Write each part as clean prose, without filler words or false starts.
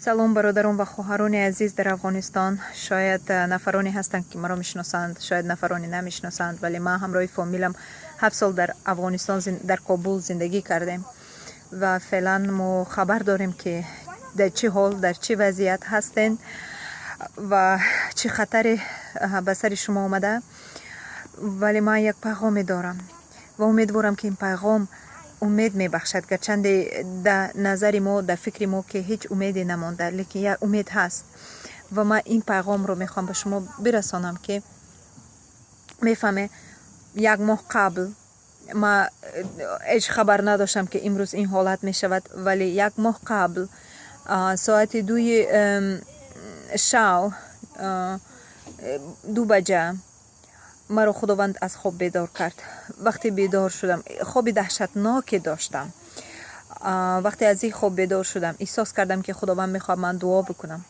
Салом, бародарон ва хоҳарони азиз дар Афғонистон. Шояд нафароне ҳастанд, ки маро мешиносанд, шояд нафароне намешиносанд, вале ман ҳамроҳи фомилам 7 сол дар Афғонистон, дар Кобул зиндагӣ кардем ва феълан мо хабар дорем, ки дар чӣ ҳол, дар чӣ вазъият ҳастен ва чӣ хатаре ба сари шумо омада. Вале ман як пайғоме дорам ва умедворам, ки ин пайғом умед мебахшад. Гарчанде дар назари мо, дар фикри мо, ки ҳеҷ умеде намонда, лекин як умед ҳаст ва ман ин пайғомро мехоҳам ба шумо бирасонам, ки мефаҳме, як моҳ қабл ман ҳеҷ хабар надоштам, ки имрӯз ин ҳолат мешавад, вале як моҳ қабл соати 2-и шав, 2 баҷа, маро Худованд аз хоб бедор кард. Вақте бедор шудам, хоби даҳшатноке доштам. Вақте аз ин хоб бедор шудам, эҳсос кардам, ки Худованд мехоҳад ман дуо бикунам.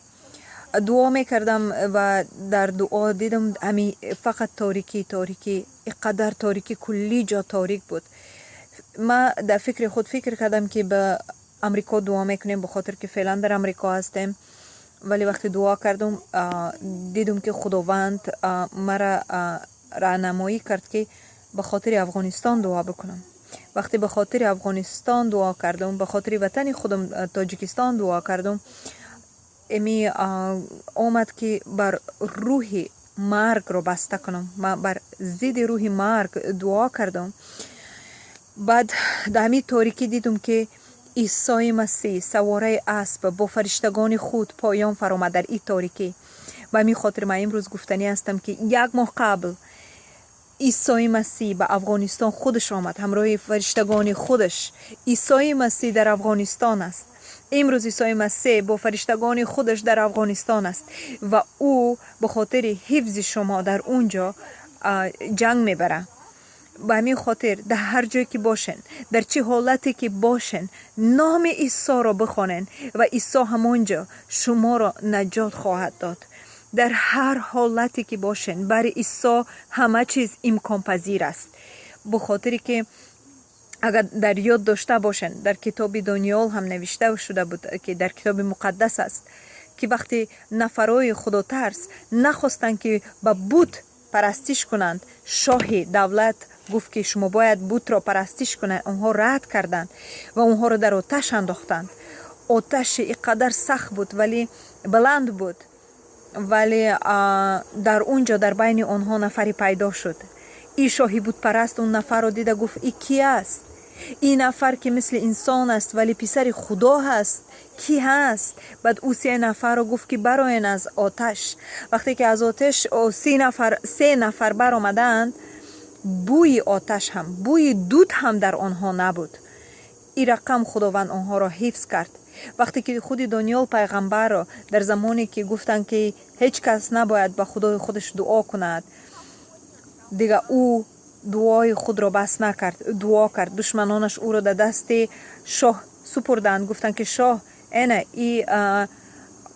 Дуо мекардам ва дар дуо дидам ҳами фақат торикӣ, торикӣ, ин қадар торикӣ, кулли ҷо торик буд. Ман дар фикри худ фикр кардам, ки ба Амрико дуо мекунем, ба хотир ки феълан дар Амрико ҳастем. Вале вақте дуо кардам, дидум, ки Худованд мара раҳнамоӣ кард, ки ба хотири Афғонистон дуо бикунам. Вақте ба хотири Афғонистон дуо кардам, ба хотири ватани худам Тоҷикистон дуо кардам, эми омад, ки бар рӯҳи маргро баста кунам. Ман бар зидди рӯҳи марг дуо кардам. Баъд дар ҳамин торикӣ дидум, ки Исои Масеҳ савораи асп бо фариштагони худ поён фаромад дар ин торикӣ. Ба ҳамин хотир ман имрӯз гуфтанӣ ҳастам, ки як моҳ қабл Исои Масеҳ ба Афғонистон худаш омад ҳамроҳи фариштагони худаш. Исои Масеҳ дар Афғонистон аст. Имрӯз Исои Масеҳ бо фариштагони худаш дар Афғонистон аст ва ӯ ба хотири ҳифзи шумо дар он ҷо ҷанг мебарад. Ба ҳамин хотир дар ҳар ҷое ки бошен, дар чӣ ҳолате ки бошен, номи Исоро бихонен ва Исо ҳамон ҷо шуморо наҷот хоҳад дод. Дар ҳар ҳолате ки бошен, бари Исо ҳама чиз имконпазир аст. Бо хотире ки агар дар ёд дошта бошен, дар китоби Дониёл ҳам навишта шуда буд, ки дар Китоби Муқаддас аст, ки вақте нафарои худотарс нахостанд, ки ба бут парастиш кунанд, шоҳи давлат гуфт, ки шумо бояд бутро парастиш кунед. Онҳо рад карданд ва онҳоро дар оташ андохтанд. Оташи ин қадар сахт буд, вале баланд буд, вале дар он ҷо дар байни онҳо нафаре пайдо шуд. И шоҳи бутпараст он нафарро дида гуфт: «И ки аст? Ин нафар, ки мисли инсон аст, вале писари Худо ҳаст, кӣ ҳаст?» Баъд ӯ се нафарро гуфт, ки бароен аз оташ. Вақте ки аз оташ 30 нафар, се нафар баромаданд, бӯи оташ ҳам, бӯи дуд ҳам дар онҳо набуд. Ин рақам Худованд онҳоро ҳифз кард. Вақте ки худи Дониёл пайғамбарро дар замоне ки гуфтанд, ки ҳеҷ кас набояд ба Худои худаш дуо кунад, дига ӯ дуои худро бас накард, дуо кард. Душманонаш ӯро дар дасти шоҳ супурданд, гуфтанд, ки шоҳ, эна и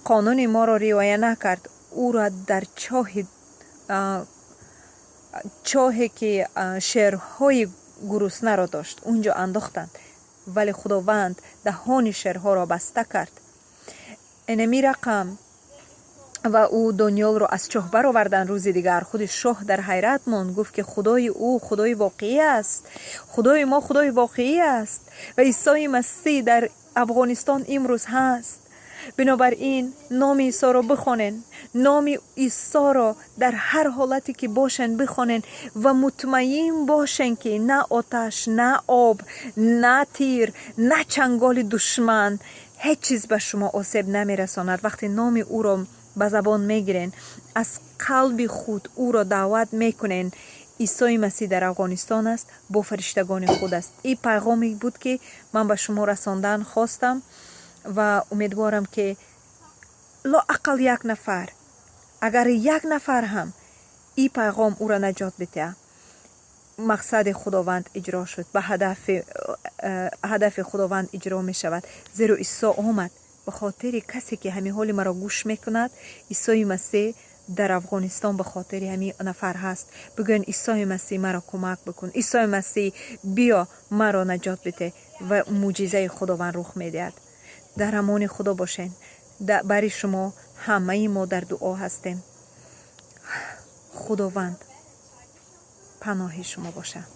қонуни моро риоя накард. Ӯро дар чоҳе, ки шерҳои гуруснаро дошт, он ҷо андохтанд, вале Худованд даҳони шерҳоро баста кард. Энеми рақам ва ӯ Дониёлро аз чоҳ бароварданд. Рӯзи дигар худи шоҳ дар ҳайрат монд, гуфт, ки Худои ӯ Худои воқеӣ аст, Худои мо Худои воқеӣ аст ва Исои Масеҳ дар Афғонистон имрӯз ҳаст. Бинобар ин номи Исоро бихонен, номи Исоро дар ҳар ҳолате ки бошен бихонен ва мутмаин бошен, ки на оташ, на об, на тир, на чанголи душман, ҳеҷ чиз ба шумо осеб намерасонад. Вақте номи ӯро ба забон мегирен, аз қалби худ ӯро даъват мекунен, Исои Масеҳ дар Афғонистон аст, бо фариштагони худ аст. Ин пайғоме буд, ки ман ба шумо расондан хостам ва умедворам, ки лоақал як нафар, агар як нафар ҳам ин пайғом ӯро наҷот бидиҳад, мақсади Худованд иҷро шуд, ба ҳадафи Худованд иҷро мешавад. Зеро Исо омад ба хотири касе, ки ҳамин ҳоли маро гӯш мекунад. Исои Масеҳ дар Афғонистон ба хотири ҳамин нафар ҳаст. Бигӯянд: «Исои Масеҳ, маро кӯмак бикун, Исои Масеҳ, биё, маро наҷот бидеҳ», ва мӯъҷизаи Худованд рух медиҳад. Дар амони Худо бошед. Бари шумо ҳамаи мо дар дуо ҳастем. Худованд паноҳи шумо бошад.